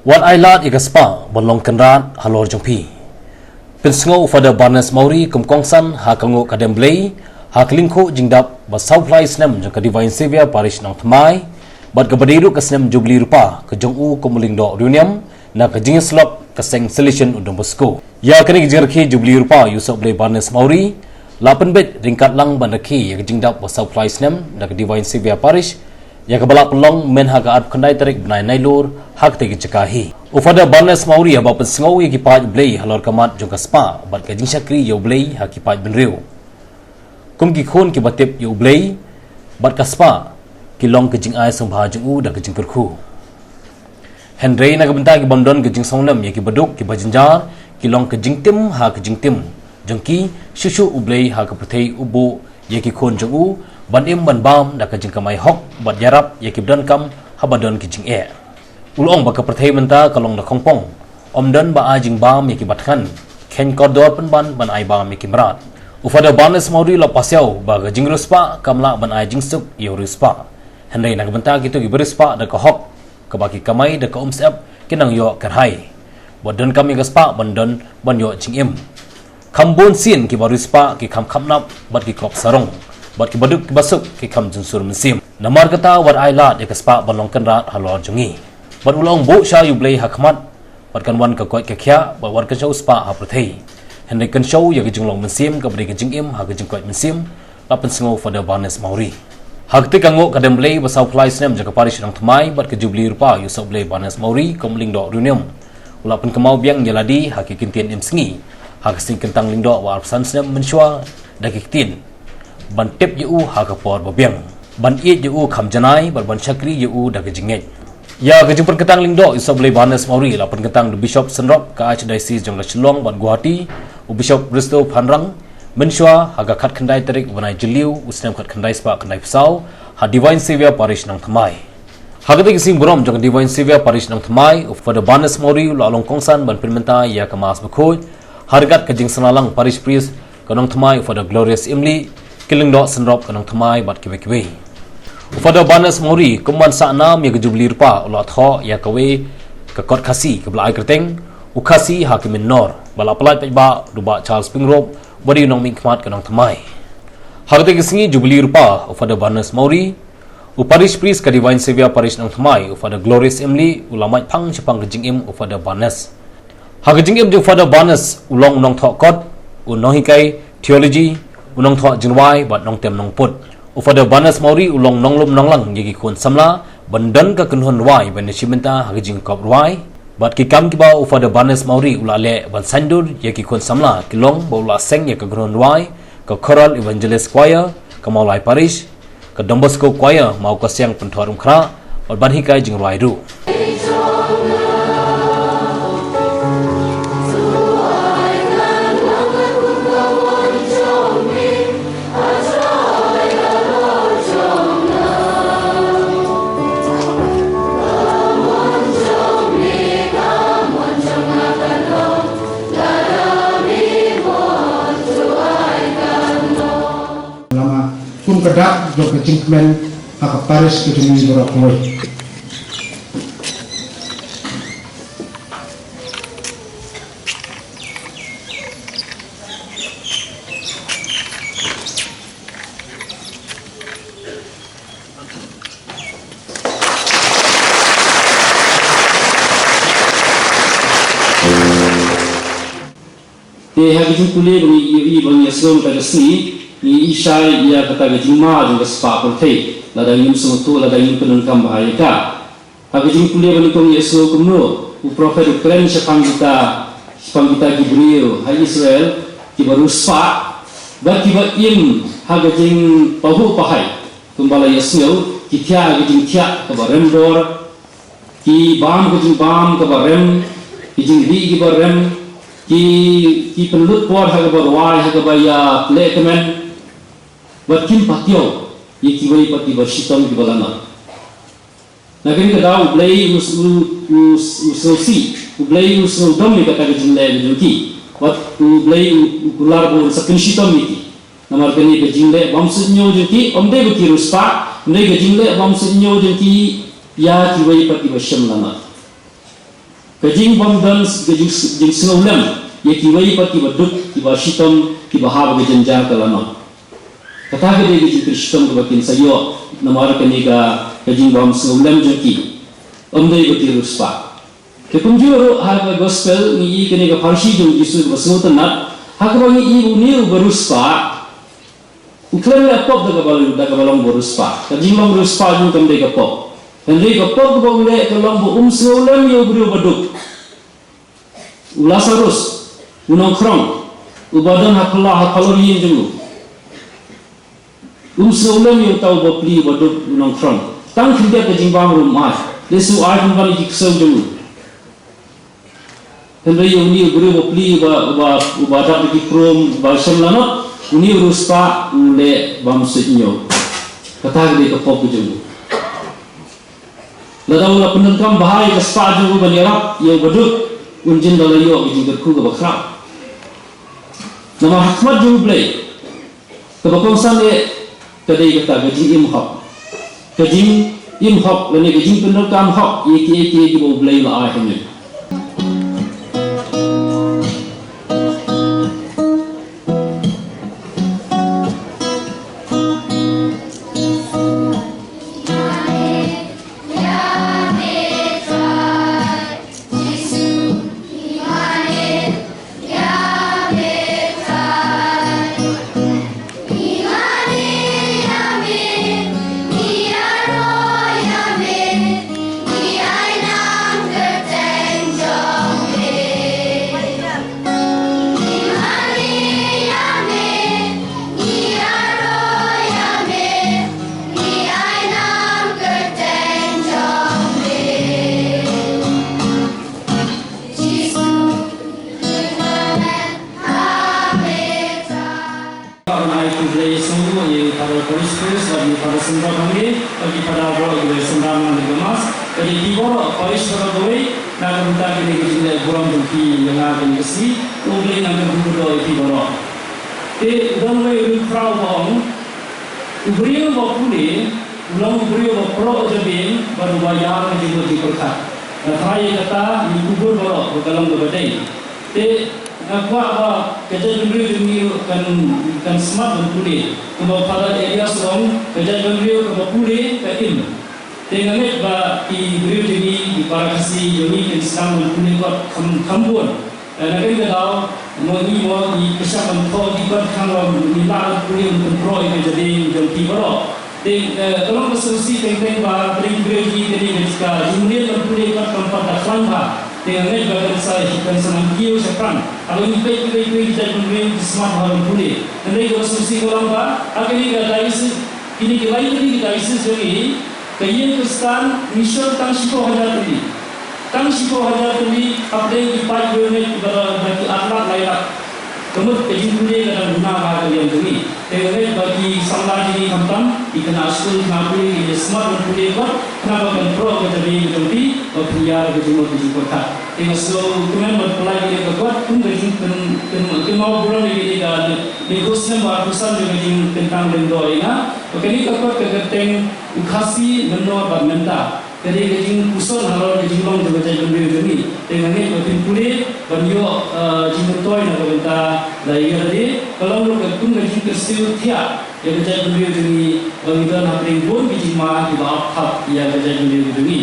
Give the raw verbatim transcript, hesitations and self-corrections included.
Wat ai lad ïa ka spah ban long kynrad halor jong phi. Pynsngew u Father Barnes Mawrie kum kongsan ha ka nguh ka dem Blei ha ka lyngkhuh jingdap ba saw phew lai snem jong ka Divine Saviour Parish Nongthymmai bad kaba dei ruh ka snem Jubilee Rupa ka jong u kum u Lyngdoh Riewniam na ka jingïasyllok ka seng Salesian u Don Bosco. Ïa kane ka jingrakhe Jubilee Rupa ïa u Sohblei Barnes Mawrie la pynbeit ryngkat lang ban rakhe ïa ka jingdap ba saw phew lai snem da ka Divine Saviour Parish, ïa kaba la pynlong mynha ka arphew khyndai tarik bnai Nailur ha katei ka jaka hi. U Father Barnes Mawrie haba pynsngew ïa ki paid Blei halor ka mat jong ka spah bad ka jingshakri ïa U Blei ha ki paid bynriew. Kum ki khun kiba tip ïa U Blei bad ka spah ki long ka jingai sngewbha jong u da ka jingkyrkhu. Hynrei na ka bynta ki bym don ka jingsngewlem ïa kiba duk kiba jynjar, ki long ka jingtim ha ka jingtim jong ki, shuh shuh U Blei ha ka pyrthei u buh ïa ki khun jong u ban im ban bam da ka jingkamai hok bad ïarap ïa kiba donkam haba don ki jingeh. U la ong ba ka pyrthei mynta ka long da khongpong, ym don ba ai jingbam ïa kiba thngan, kheiñ kordor pynban ban ai bam ïa ki mrad. U Father Barnes Mawrie u la pasiaw ba ka jingriewspah kam lah ban ai jingsuk ïa u riewspah. Hynrei na ka bynta kito kiba riewspah da ka hok kaba ki kamai da ka umsyep, ki nang ïoh kyrhai. Ba donkam ïa ka spah ban don ban ïoh jingim. Kham bun sien kiba riewspah ki kham khapnap bad ki kop sarong, bad kiba duk kiba suk ki kham jynsur mynsiem. Namar kata wat ai lad ïa ka spah ban long kynrad halor jong ngi. Bad u la ong buh sha ïa U Blei ha khmat, bad kan wan ka koit ka khiah, bad wat kynshew spah ha pyrthei. Hynrei kynshew ïa ka jinglong mynsiem kaba dei ka jingim ha ka jingkoit mynsiem, la pynsngew Father Barnes Mawrie. Ha katei ka nguh ka dem Blei ba saw phew lai snem jong ka Parish Nongthymmai bad ka Jubilee Rupa ïa u Sohblei Barnes Mawrie kum u Lyngdoh Riewniam, u la pynkynmaw biang ïa lade ha ki kyntien im sngi ha ka sngi kyntang Lyngdoh ba arphew san snem mynshuwa da ki ktien ban tip ïa u ha ka por ba biang, ban ïeit ïa u kham janai bad ban shakri ïa u da ka jingngeit. Ïa ka jingpynkyntang Lyngdoh ïa u Sohblei Barnes Mawrie la pynkyntang da u Bishop synrop ka Archdiocese jong ka Shillong bad Guwahati, u Bishop Risto Phanrang, mynshuwa ha ka khatkhyndai tarik u bnai Jylliew u snem khatkhyndai spah khyndai phew saw ha Divine Saviour Parish Nongthymmai. Ha katei ka sngi burom jong ka Divine Saviour Parish Nongthymmai, u Father Barnes Mawrie u la long kongsan ban pynmynta ïa ka Mass Bakhuid ha ryngkat ka jingsnalang Parish Priest ka Nongthymmai, u Father Glorious Imli, ki Lyngdoh synrop ka Nongthymmai bad kiwei kiwei. U Father Barnes Mawrie kum ban sah nam ïa ka Jubilee Rupa u la thoh ïa kawei ka kot Khasi kaba la ai kyrteng U Khasi ha ki Mynnor, ba la pyllait paidbah da u Bah Charles Pyngrope, ba dei u nongmihkhmat ka Nongthymmai. Ha katei ka sngi Jubilee Rupa, u Father Barnes Mawrie, u Parish Priest ka Divine Saviour Parish Nongthymmai, u Father Glorious Imli, u la mait phang shaphang ka jingim u Father Barnes. Ha ka jingim jong u Father Barnes, u long u nongthoh kot, u nonghikai theology, u nongthoh jingrwai bad nongtem nongput. U Father Barnes Mawrie u long nonglum nonglang ïa ki khun samla ban don ka kynhun rwai ban ïashim bynta ha ka jingkop rwai. Bad ki kam kiba u Father Barnes Mawrie u la leh ban saiñdur ïa ki khun samla ki long ba u la seng ïa ka kynhun rwai, ka Choral Evangelist Choir ka Mawlai Parish, ka Don Bosco Choir Mawkasiang Pynthorumkhrah, bad ban hikai jingrwai ruh. Lama kum ka dak jong ka jingkmen ha ka parish ka jong ngi baroh kawei. Te ha ka jingpule ba ngi ïohi ba ngi ïasngew mynta ka sngi, ngi ïohi shai ïa kata ka jingma jong ka spah pyrthei, lada ngim sngewthuh, lada ngim pyndonkam bha ïa ka. Ha ka jingpule ba nyngkong ngi ïasngew kumno u prophet u kren shaphang kita, shaphang kita ki briew ha Israel kiba riewspah bad kiba im ha ka jingpahuh pahai. Kumba la ïasngew, ki thiah ha ka jingthiah kaba rem dor, ki bam ka jingbam kaba rem, ki jingdih kiba rem, ki, ki pynlut por ha kaba rwai, ha kaba ïaleh kmen, bad kim patiaw ïa kiwei pat kiba shitom kiba lanot. Na kane ka daw U Blei u, u, u, u sngewsih, U Blei u sngewdom ïa kata ka jingleh ka jong ki. Bad U Blei u, u kular ba un sa pynshitom ïa ki. Namar kane ka jingleh bymsuidñiew jong ki, ym dei ba ki riewspah, hynrei ka jingleh bymsuidñiew jong ki ïa kiwei pat kiba shem lanot. Ka jingbym don ka jing, jingsngewlem ïa kiwei pat kiba duk, kiba shitom, kiba hap ha ka jynjar ka la noh. Kata ka dei ka jingpynshitom kaba kin sa ïoh, namar kane ka, ka jingbym sngewlem jong ki. Ym dei ba ki riewspah. Te kumjuh ruh ha ka gospel ngi i kane ka pharshi jong u Jisu kaba sngewtynnat, ha kaba ngi i une uba riewspah u khlem leh pop da kaba, da kaba long ba riewspah. Ka jinglong riewspah jong u kam dei ka pop. Hynrei ka pop kaba u leh ka long ba um sngewlem ïa u briew ba duk. U Lasarus, u nongkhrong, uba don ha phylla, ha phyllaw ïing jong u. Um sngewlem ïa uta uba pli, uba duk, u nongkhrong. Tang khyndiat ka jingbam ruh um ai. Lehse u ai pynban ïa ki ksew jong u. Hynrei ïa une u briew ba pli, uba, uba, uba dap da ki krum, uba shem lanot, une u riewspah u leh bymsuidñiew. Kata ka dei ka pop ka jong u. Lada u la pyndonkam bha ïa ka spah jong u ban ïarap ïa uba duk, un jin da la ïoh ka jingkyrkhu kaba khraw. Namar ha khmat jong U Blei, kaba kongsan eh ka dei kata ka jingim hok. Ka jingim hok lane ka jingpyndonkam hok ïa kiei kiei kiba U Blei u la ai ha ngi. Ban ai khublei ïa u Father Parish Priest bad u Father Sundar Bhangi bad ki Father baroh kiba ïasynran lang ha ka Mass. Bad ïa phi baroh Parish baroh kawei, na ka bynta kane ka jingleh burom jong phi ïa nga kane ka sngi, U Blei un nang kyrkhu kyrdoh ïa phi baroh. Te u don uwei u riewkhraw uba ong, u briew uba pule u long u briew uba proh jabieng bad uba ïar ka jingmut jingpyrkhat. Nga tharai ïa kata ngi kubur baroh ba ka long kaba dei. Te nga kwah ba ka jaitbynriew jong ngi ruh kan, kan smat ban pule. Kumba u Father Elias u ong, ka jaitbynriew kaba pule ka im. Te nga ngeit ba ki briew jong ngi, ki para Khasi jong ngi kin sdang ban pule kot kham, kham bun. Eh, na kane ka daw, mo ngi mo ngi kyrshan ban thoh ki kot khnang ba ngin lah ban pule ban pynproh ïa ka jabieng jong phi baroh. Te, eh, ka long ka sngewsih teng teng ba hapdeng ki briew jong ngi kane ka jaka jingmlien ban pule kot kam pat da khlaiñ bha. Te nga ngeit ba kan sa, kan sa nang kiew shaphrang haba ngi peit kiwei kiwei ki jaitbynriew ki smat bha ban pule. Hynrei ka sngewsih ka long ba ha kane ka diocese, kine ki lai tylli ki diocese jong ngi, ka ïing Khristan ngi shon tang shiphew hajar tylli. Tang shiphew hajar tylli hapdeng ki paid briew ngeit kiba don ki ar lak lai lak. Ka mut ka jingpule ka dang duna bha ha ka liang jong ngi. Te nga ngeit ba ki samla jong ngi khamtam, ki khynnah skul, khynnah pule, kin ïa smat ban pule pat, khnang ba kan proh ka jabieng jong phi, ba phin ïar ka jingmut ka jingpyrkhat. Te nga sngewkmen ban pynlait ïa ka kot kum ka jingkynmaw burom ïa kane ka lyngkhuh snem ba arphew san jong ka jingkyntang lyngdoh ïa nga. Ba kane ka kot ka kyrteng U Khasi Mynnor bad Mynta. Ka dei ka jingpuson halor ka jinglong jong ka jaitbynriew jong ngi. Te nga ngeit ba phin pule ban ïoh, eh, jingmyntoi na ka bynta la ïa ka dei ka long ruh ka kum ka jingkyrsiew thiah ïa ka jaitbynriew jong ngi ba ngi don hapdeng bun ki jingma kiba ap thap ïa ka jaitbynriew jong ngi.